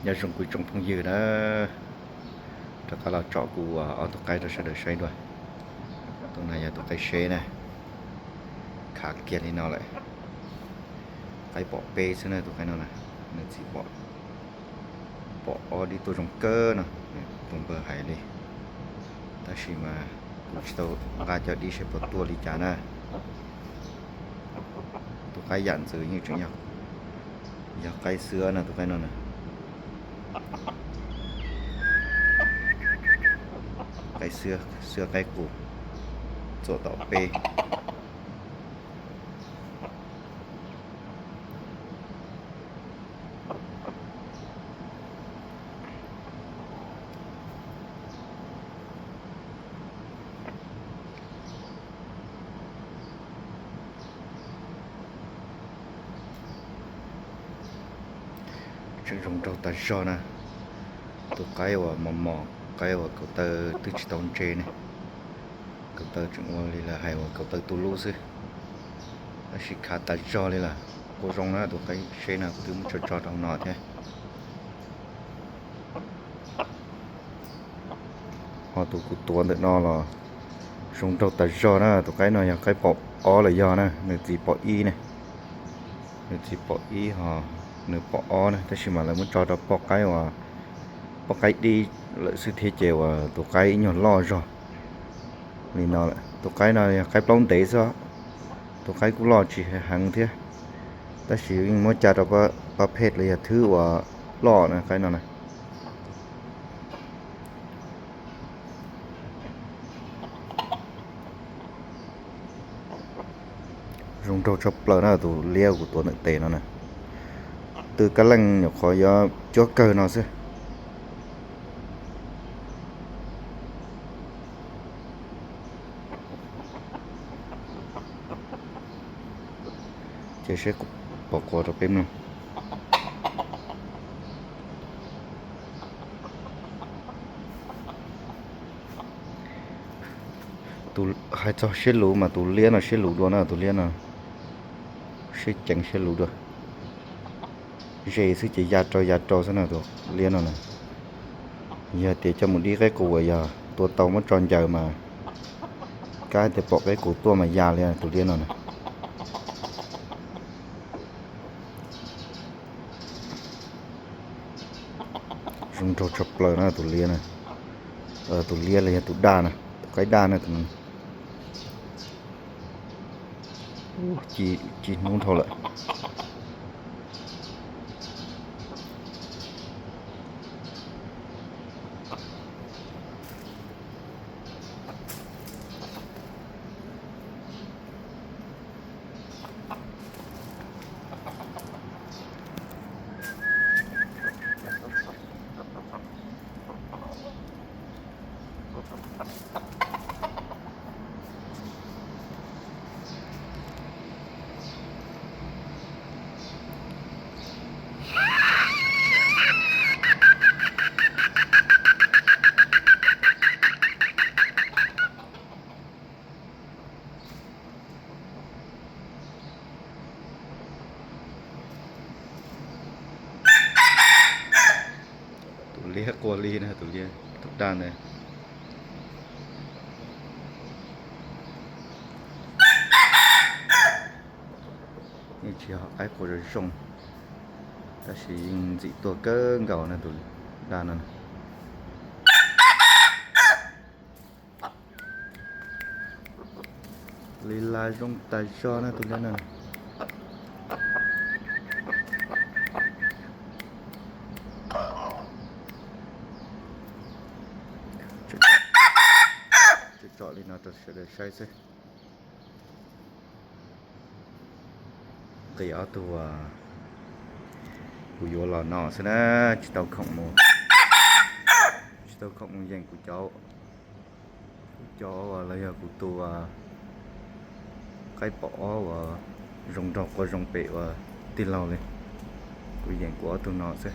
Nyob zoo kuv tsoom phooj ywg na, rov qab los tsom kuv ob tug qaib rau sawv daws saib dua. Tus no yog tus qaib seb na, khav kiag li no lawm. Qaib pom peb xwb na tus qaib no na, nws txiv pom ob dib tuaj zoo kawg no, tus npawg hais li. Tab sis mas kuv tsis tau nqa cov dib seb puas tuaj li cas na. Tus qaib yam ntxwv yeej tseem yog qaib xwb na tus qaib no na. Qaib xwb, qaib qus, txuam tom peb. Tseem zoo nraug tas zog na. Tus qaib uas mos mos, qaib uas kaum taw twb tsis tau ntse ne. Kaum taw tseem ua li lawv hais uas kaum taw tu lub xwb. Tab sis khav tas zog li lawm. Ua zoo na tus qaib seb no kuv twb muab tso tso rau hauv no thiab. Ho tus kuv tuav ntawm no los zoo nraug tas zog na, tus qaib no yog qaib pom ob los yog na, nws txiv pom ib ne. Nws txiv pom ib ho nws pom ob na, tab sis mas lawv muab tso rau poj qaib uas, poj qaib dib lawm xwb thiab ces uas tus qaib ib nyuag loj zog li no lawm. Tus qaib no yog qaib plaub ntev xwb, tus qaib kuj loj tsis heev thiab, tab sis yeej muab tso rau pab phet los yog thwb uas loj na qaib no na. Zoo nraug tshaj plaws na tus liab kuv tuav ntawm tes no na. Twb kab leej nyuam qhuav yuav cuab kawg no xwb. Ces seb pom quav rau peb mloog. Hais txog siab luv mas tus liab no siab luv dua na, tus liab no siab ceev siab luv dua. Ze xwb ces ya rau ya rau xwb na tus liab no na. Yog tias coj mus dib qaib qus uas yog tua tau muab tso ncaws mas kab tias pom qaib qus tuaj mas ya li tus liab no na. Zoo nraug tshaj plaws na tus liab na. Tus liab los yog tus daj na, tus qaib daj na tus no. Ci hnub dhau lawm. Tus liab quaj li na, tus liab tus daj ntawd. Yeej tsis yog qaib qua zoo zoo, tab sis yeej ntxim tuaj kawg nkaus na tus daj no. Li las zoo tas zog na tus liab no. Tsom li no rau sawv daws saib xwb. Nqis ob tug kuv yuav los no xwb na, tsis tau khoom mus, tsis tau khoom mus yeem kuv cov, kuv cov uas los yog kuv tus qaib pom ob uas zoo nraug qua zoo pem uas tij laug li. Kuv yeem kuv ob tug no xwb.